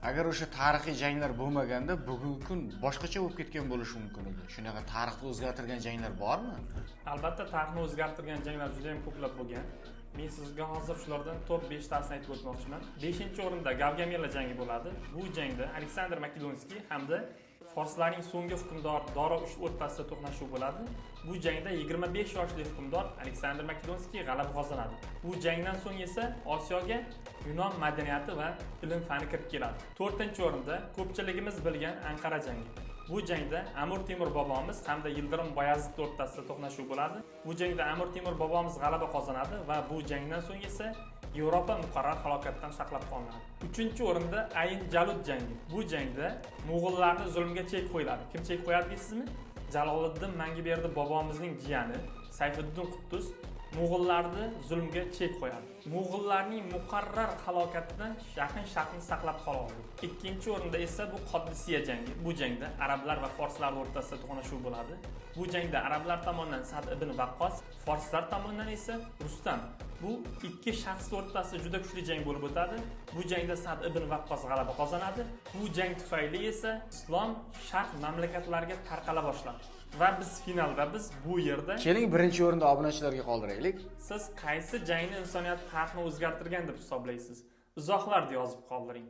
Agar o'sha tarixiy janglar bo'lmaganda, bugungi kun boshqacha bo'lib ketgan bo'lishi mumkin edi. Shunaqa tarixni o'zgartirgan janglar bormi? Albatta, tarixni o'zgartirgan janglar juda ham ko'plab bo'lgan. Men sizga hozir shulardan top 5 tasini aytib o'tmoqchiman. 5-o'rinda Gavgamela jangi bo'ladi. Bu jangda Aleksandr Makedonskiy hamda forslarning so'nggi hukmdori Doro III o'rtasida to'qnashuv bo'ladi. Bu jangda 25 yoshli hukmdor Aleksandr Makedonskiy g'alaba qozonadi. Bu jangdan so'ng esa Osiyoga Yunon madaniyati va ilm fani kirib keladi. 4-o'rinda ko'pchiligimiz bilgan Anqara jangi. Bu jangda Amir Temur bobomiz hamda Yildirim Boyazid o'rtasida to'qnashuv bo'ladi. Bu jangda Amir Temur bobomiz g'alaba qozonadi va bu jangdan so'ng esa Yevropa muqarrar halokatdan saqlab qolinadi. 3-o'rinda Ayn Jalut jangi. Bu jangda mo'g'ullarni zulmga chek qo'yiladi. Kim chek qo'yadi deysizmi? Jaloliddin Mangiberdi bobomizning jiyani Sayfiddin Quddus mo'g'ullarni zulmga chek qo'yadi. Mo'g'ullarning muqarrar halokatidan Yaqin Sharqni saqlab qola oldi. 2-o'rinda esa bu Qoddisiya jangi. Bu jangda arablar va forslar o'rtasida to'qnashuv bo'ladi. Bu jangda arablar tomonidan Sa'd ibn Vaqqos, forslar tomonidan esa Rustam. Bu ikki shaxs o'rtasida juda kuchli jang bo'lib o'tadi. Bu jangda Sa'd ibn Vaqqos g'alaba qozonadi. Bu jang tufayli esa islom sharq mamlakatlariga tarqala boshladi. Va biz finalda biz bu yerda Keling, birinchi o'rinda obunachilarga qoldiraylik. Siz qaysi jangni insoniyat tarixini o'zgartirgan deb hisoblaysiz? Izohlarda yozib qoldiring.